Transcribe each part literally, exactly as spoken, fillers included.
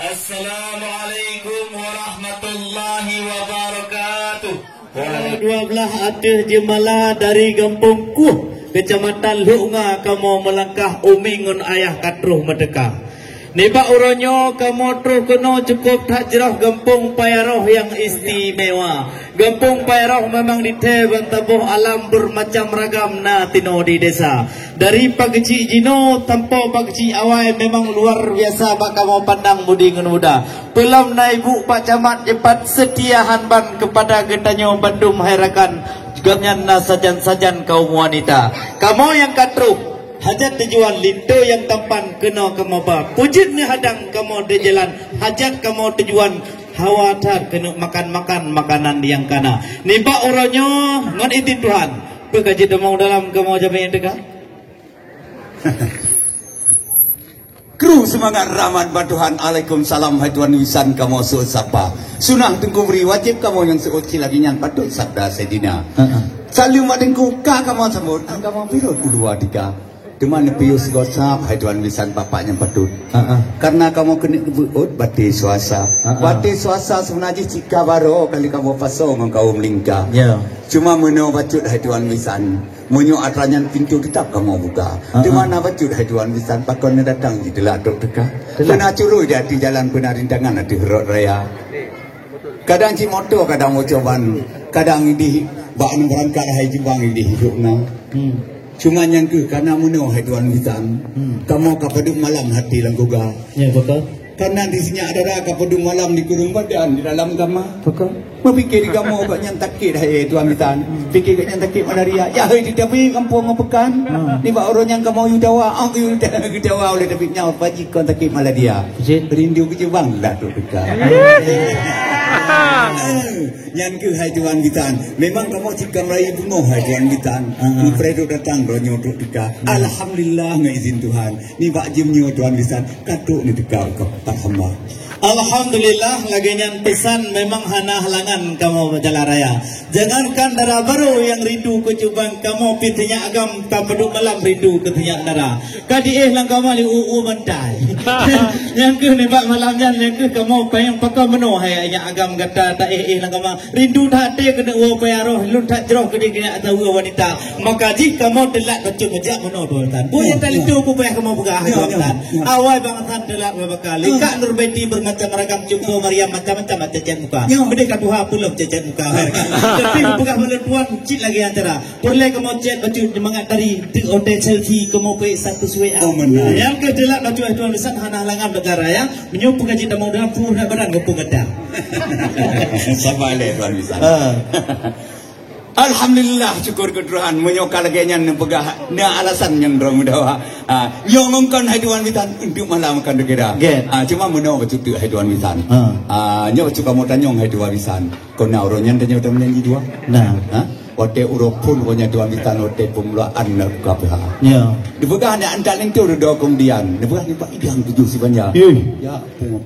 Assalamualaikum warahmatullahi wabarakatuh. Dua belah ateueh jeumala dari Gampông Kuh, Kecamatan Lhok Nga, kamoe meulangkah, umi ngon ayah ka troh meuteuka. Nibak uroe nyoe kamoe troh keunoe cukôp that jroh Gampông Payaroh nyang istimewa. Gampông Payaroh memang ditée ban saboh alam, beumacam ragam na tinoe di desa. Dari pageucik jinoe sampoe pageucik awai memang luar biasa bak kamoe pandang budi ngon muda. Peulom na ibu Pak Camat jipat seutia han ban keupada geutanyoe bandum hai rakan, gobnyan na sajan-sajan kaum wanita. Kamoe nyang ka troh, hajat tujuan linto nyang tampan keunoe kamoe ba. Peujeuet neuhadang kamoe di jalan, hajat kamoe tujuan hawa that keuneuk makan-makan makanan nyang kana. Nibak uroe nyoe ngon idhin Tuhan, peu ka jeuet tamong dalam kamoe jamé nyang teuka? Kru seumangat rahmat bak Tuhan, alaikum salam hai tuan bisan kamoe seuôt sapa. Sunah Teungku Bri, wajéb kamoe nyang seuôt, cit lagée nyan patôt sabda Saidina. Heeh. Saleuem bak Teungku ka kamoe sambot, an kamoe pirot u luwa tika. Teuma neupiôh sigoe sab hai tuan bisan bapak nyang patôt. Heeh. Karena kamoe keuneuk neubeuôt batée suasa. Heeh. Batée suasa seubeunar jih cit ka baroe kali kamoe pasoe ngon kaum lingka. Ya. Cuma meunoe bacut hai tuan bisan. Meunyoe atra nyan pintoe teutap kamoe buka. Ha, ha. Teuma na bacut hai tuan bisan, pakon neudatang jiteulak trok teuka. Teulak. Peuna curôi di ateueh jalan, peuna rintangan ateueh rot raya. Kadang cit moto, kadang ucoban, kadang idih bak aneuk beurangkat hai jibang idih hidup na. Hmm. Cuma nyang keuh kana meunoe hai tuan bisan. Hmm. Kamoe ka padub malam hati lam kuga. Ya, betul. Karena di sinyak dara ka padub malam di kurung badan di dalam kama. Betul. Meupike di kamoe kok nyan sakét hai tuan bisan. Pike kok nyan sakét malaria. Ya hai tetapi kampung ngon peukan. Hmm. Nibak uroe nyan kamoe yue dawa, ah yue dawa oleh tapi nyawa paji kon sakét malaria. Jin. Rindu keu jubang dah tu peukan. Nyan keuh hai tuan bisan. Memang kamoe cit ka meurayeuk bunoe hai tuan bisan. Hmm. Meupreh trok datang droe nyoe trok teuka. Hmm. Alhamdulillah ngon izin Tuhan. Nibak jeuem nyoe tuan bisan. Ka trok neuteuka u kota hamba. Alhamdulillah, lagée nyan peusan memang hana halangan kamoe bak jalan raya. Jangankan dara barô nyang rindu keu cubang, kamoe pih sinyak agam ka padub malam rindu keu sinyak dara. Ka diéh lam kama lé u-u mantai. Nyang keuh nibak malam nyan, nyang keuh kamoe panyang pakon meunoe hai sinyak agam gata taéh-éh lam kama. Rindu that até keuneuk woe paya roh, lôn that jroh keudeh keuneuk atawa wanita. Maka jih kamoe teulat bacut meujak meunoe dua tan. Buet nyang talinto peue payah kamoe peugah hai dua tan. Awai bangsan teulat beubakal. Likak nur beti bermacam ragam, jumpa Maryam macam-macam cecet muka. Meudeh ka tuha peulom cecet muka. Tapi peugah bak lôn tuan cit lagée antara. Peureulée kamoe chat bacut nyemangat tari, teuk hotel selfie kamoe peuék status W A. Oh, meunan. Nyang keuh teulat bacut hai tuan bisan hana halangan negara ya. Meunyoe peugah jih tamong dalam pruh na badan gampông gata. Sabar lé tuan bisan. Ah. Alhamdulillah, syukur keu Tuhan. Meunyoe ka lagée nyan neupeugah, na alasan nyang droe meudawa. Ah, nyoe ngon kon hai tuan bisan, untuk malam akan dikira. Gét. Ah, cuma meunoe bacut teuk hai tuan bisan. Ah. Ah, nyoe bacut kamoe tanyong hai tuan bisan. Kon na uroe nyan tanyoe tameujanji dua. Nah. Ha? Watée uroe phon uroe nyan tuan bisan watée peumulaan na buka peuha. Ya. Dipeugah nyan antak linto dua kemudian. Dipeugah nibak idang tujoh sibanya. Yeh. Ya.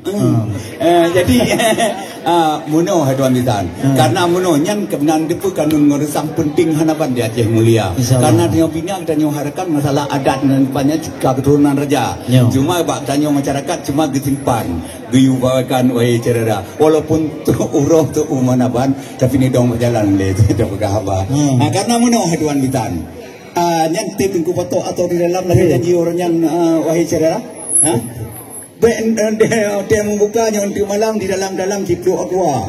Ah. Eh, jadi, ah, meunoe hai tuan bisan. Ah. Karena meunoe nyan keubeunang dipeue kanun ngon reusam penting hana ban di Aceh Mulia. Insya Allah. Karena tanyoe bina tanyoe harakan masalah adat dan banyak cika keturunan raja. Ya. Cuma bak tanyoe masyarakat cuma geusimpan. Geuyue bawakan wahai syedara. Walaupun tu uroe tu umanaban, tapi nidong beujalan lé, kita peugah haba. Hmm. Ha, karena meunoe hai tuan bisan. Ah, nyan teuh teungku potok atau di dalam lagi janji orang nyan, ah, wahai syedara? Ha? Bèk, eh, deh, deh membuka nyoe untuk malam di dalam-dalam ciplok aqua.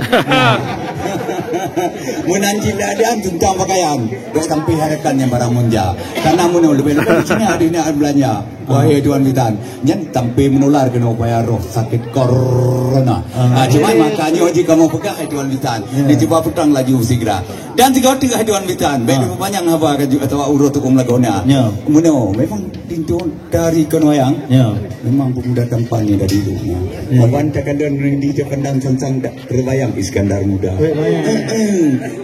Meunan cit dak ada tentang pakaian. Dok sampai harakan yang barang monja. Karena meunoe lebih-lebih di sini ada nak belanja. Wahai tuan bisan, nyan sampai menular kena upaya roh sakit corona. Ah, cuma makanya jika mau peugah hai tuan bisan, dicuba putrang laju segera. Dan tiga tiga hai tuan bisan, baik panjang haba kaju atau urut tu umlagona. Ya. Meunoe memang pintu dari kono yang. Ya. Memang pemuda tampan ni dari dulu. Ya. Awan takandang rindu takandang sansang dak terbayang Iskandar Muda. Terbayang.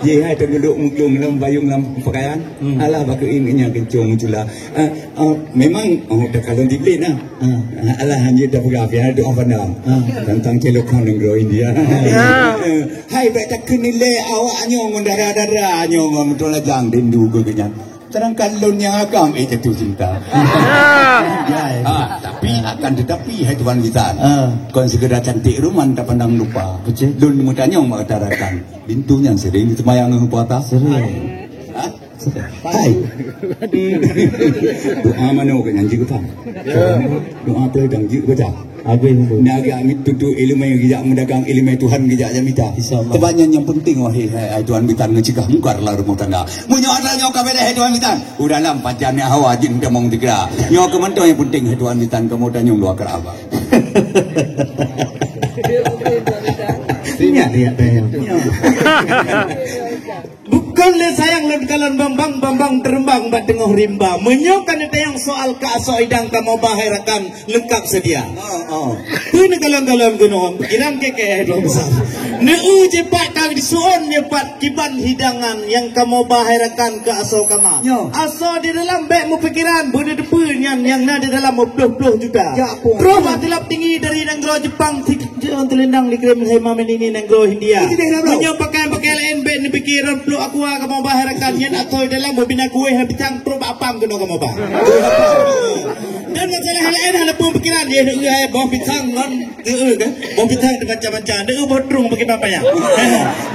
Ye hai tenggeluk mutung lam bayung lam pakaian. Hmm. Alah bak keuing nyang kencong cula. Ah, ah, memang, oh, dah kalau dibeli nah. Ah. Ah, alah hanya dah pegang pian doa pandang. Ah. Tentang celokan negara India. Ah. Eh, hai baik tak kenilai awak nyoe ngon dara-dara nyoe ngon betul lajang rindu ke kenyang. Sedangkan lôn nyang agam eh jatuh cinta. Ya, ya. Ah, tak Tapi akan tetapi, hai Tuan Bisan. Ah. Kon sekedar cantik ruman tapandang lupa. Betul. Lôn meutanyong bak rakan. Linto nyan sering diseumayang ngon puasa? Sering. Ha? Hai. Doa mano keu nyan jeuet geutam. Ya. Doa tu dang jeuet baca. Habis tu. Nak agak tuntut ileumèe geujak meudagang, ileumèe Tuhan geujak jamita. Insya Allah. Teuma nyan nyang penting, wahai, hai, hai Tuan Bisan, ngeucegah mungkar lam rumoh tangga. Meunyoe atra nyoe ka beureh, hai Tuan Bisan, u dalam pajan nyang hawa jeuet tamong sigra. Nyoe keuh mantong nyang penting, hai Tuan Bisan, kamoe tanyong dua keu abang. Ingat, ingat, tanyong. Bukon lé sayang lôn kalon Bambang, Bambang teureumbang bak teungoh rimba. Meunyoe ka neutanyong soal keu asoe idang, kamoe ba hai rakan leungkap seudia. Oh, oh. Peue neukalon-kalon gunong, pikiran keu keu dua besar. Neu-eu jipat ka disuon nyoe pat kiban hidangan nyang kamoe ba hai rakan keu asoe kama. Nyo. Asoe di dalam bèk meupikiran, beuneuteupeu nyan nyang na di dalam meuploh-ploh juta. Ya, ampun. Troh bak teulap tinggi dari nanggroe Jepang, Jeuet teulindang di Kremlin hai Mama Nini nanggroe Hindia. Itu dia, bro. Meunyoe pakaian-pakaian laén bèk neupike rot pluek aqua kamoe ba hai rakan nyan atau dalam beubina kueh hai pisang trok bak apam keunoe kamoe ba. Dan masalah laén hana pun pikiran dia, dia hai boh pisang ngon, dia kan. Boh pisang macam-macam. Dia boh trung bagi bapaknya.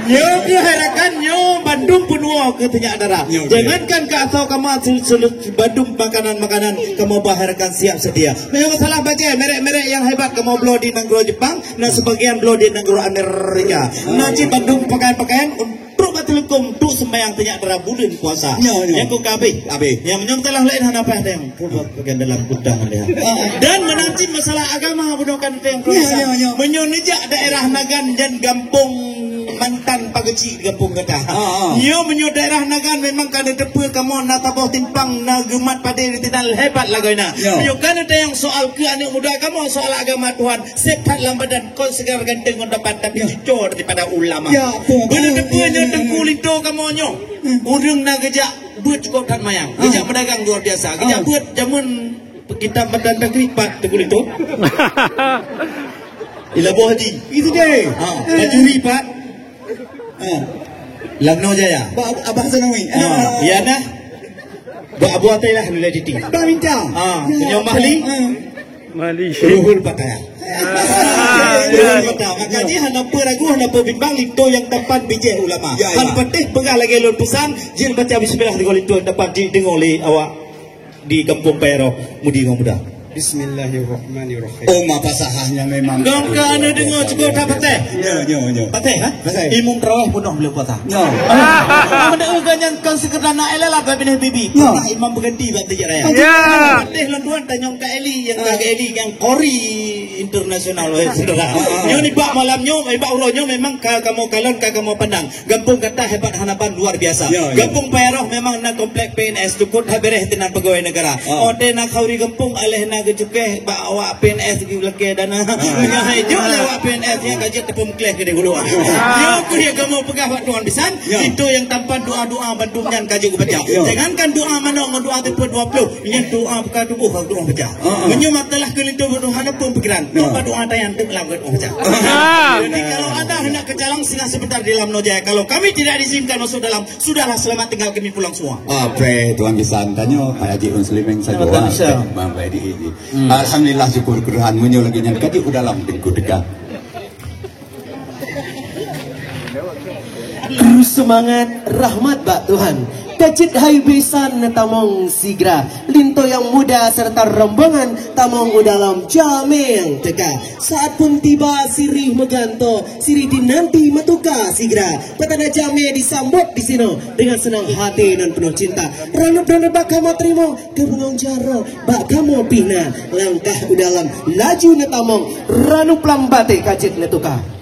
Nyoe keuh hai rakan, nyoe bandum peunuwoe keu teunyak darah. Nyoe, jangankan keu asoe kama, sel-, sel-, bandum makanan-makanan kamoe ba hai rakan siap sedia. Meunyoe masalah bajèe, merek-merek nyang hebat kamoe bloe di nanggroe Jepang, na seubagian bloe di nanggroe Amerika. Na cit bandum pakaian-pakaian untuk bak teuleukom, untuk seumayang teunyak dara buleuen puasa. Nyo, nyo. Nyang keu kabeh. Kabeh. Nyang meunyoe masalah laén hana payah teueng. Peubuet bagian dalam gudang dia. Ah. Dan meunan cit masalah agama bunoe kan teueng. Nyo, nyo, nyo. Meunyoe neujak daerah Nagan dan gampông mantan pageuci di gampông gata. Ah, ah. Nyo meunyoe daerah Nagan memang ka neuteupeue kamoe na saboh timpang na geumat padé di sinan hebat lagoina. Nyo. Meunyoe ka neutanyong soal keu aneuk muda kamoe soal agama Tuhan, sép that lam badan kon segar ganteng ngon dapan tapi jujur daripada ulama. Ya, betul. Beuneuteupeu nyoe Teungku Linto kamoe nyoe. Hmm. Ureueng na geujak beuet cukôp that mayang. Ah. Geujak meudagang luar biasa. Geujak beuet jameun kitab matan takrib pat Teungku Linto. Di Labuhan Haji. Itu dia. Ha, baju ripat. Ha. Lam Nong Jaya. Ba-, Abah Sanawi. Ha, iya nah. Ba Abu Atailah nilai titik. Ba minta. Ha, senyum Mahli. Ha. Mahli. Ruhul Pataya. Ah, Ruhul Pataya. Maka jih hana peu ragu, hana peu bimbang, linto nyang tampan bijéh ulama. Ya, ya. Han patéh peugah lagèe lôn peusan, jeuet baca bismillah di linto nyang tampan, jideungoe lé awak di Gampông Payaroh, mudi ngon muda. Bismillahirrahmanirrahim. Oh, ma pasahahnya memang. Gong ka anu deungoe cukup that patéh. Nyo, nyo, nyo. Patéh, ha? Patéh. Imum tarawih peunoh buleuen puasa. Nyo. Ah, meneu ganyan kan sekedar nak elala bak binéh bibi. Nyo. Pernah imam berganti bak tijak raya. Ya. Patéh lôn tuan tanyong Kak Eli, nyang Kak Eli nyang kori internasional, wahai saudara. Ah, ah. Nyoe nibak malam nyoe, nibak uroe nyoe memang ka kamoe kalon, ka kamoe pandang. Gampông gata hebat hana ban luar biasa. Ya, ya. Gampông Payaroh memang na komplek P N S, cukôp that bereh teunan pegawai negara. Ah. Ote na khauri gampông, aléh na geucukeh bak awak P N S geulakèe dana. Ah. Meunyoe hai jok lé awak P N S nyan ka jeuet teupeu meukleh keudéh guluek. Ah. Nyoe keuh nyang kamoe peugah bak tuan bisan, ya, itu nyang tampan doa-doa bandum nyan ka jeuet geubaca. Ya. Jangankan doa manok ngon doa teupeu dua puluh, nyan doa buka tuboh ka doa baca. Ah, ah. Meunyoe masalah keu linto doa hana pun pikiran, ya, doa doa tayan teuk lam doa baca. Ah. Jadi kalau anda hendak ke jalan, singgah sebentar di dalam Nong Jaya. Kalau kami tidak diizinkan masuk dalam, sudahlah, selamat tinggal, kami pulang semua. Ape tuan bisan tanyoe, Pak Haji Muslimin saja. Tuan bisan. Bang Baidi. Hmm. Alhamdulillah, syukur keurehan meunyoe lagèe nyan ka jeuet u dalam Teungku teuka. Kru seumangat rahmat bak Tuhan. Ka cit hai bisan neutamong sigra. Linto nyang muda serta rombongan tamong u dalam jamé nyang teuka. Saat pun tiba sirih meugantoe, sirih dinanti meutuka sigra. Peutanda jamé disambot disinoe dengan senang hati dan penuh cinta. Ranup dan rebah kamoe teurimong, keu bungong jaroe bak kamoe pih na. Langkah u dalam laju neutamong, ranup lam batèe ka cit neutuka.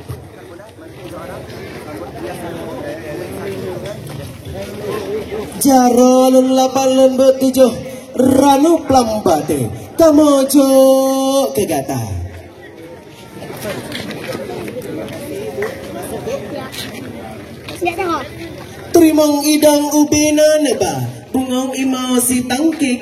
Jaroe lôn lapan lôn beuet tujoh, ranup lam batèe kamoe jok keu gata. Teurimong idang ubé na neuba, bungong imau sitangke.